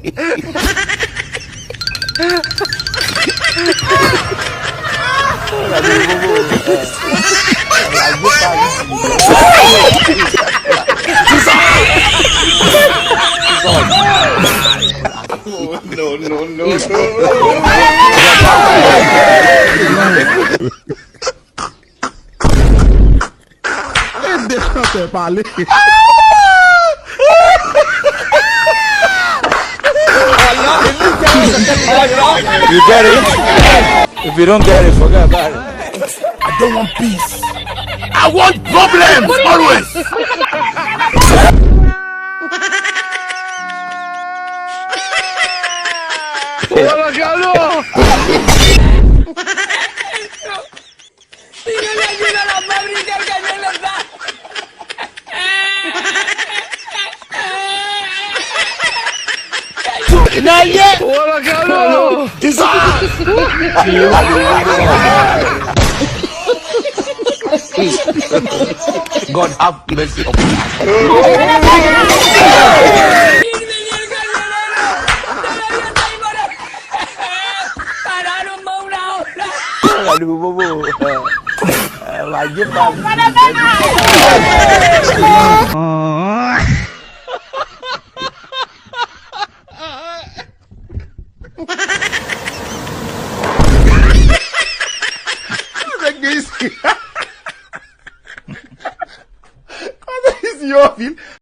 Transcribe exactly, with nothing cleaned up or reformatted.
No, no, no, no. Ede chantè pale. You get it? If you don't get it, forget about it. I don't want peace. I want problems always. Not yet. Hola, Carlos. Jesus. God have mercy upon us. Nèg gen isi. Kote isi yo vin?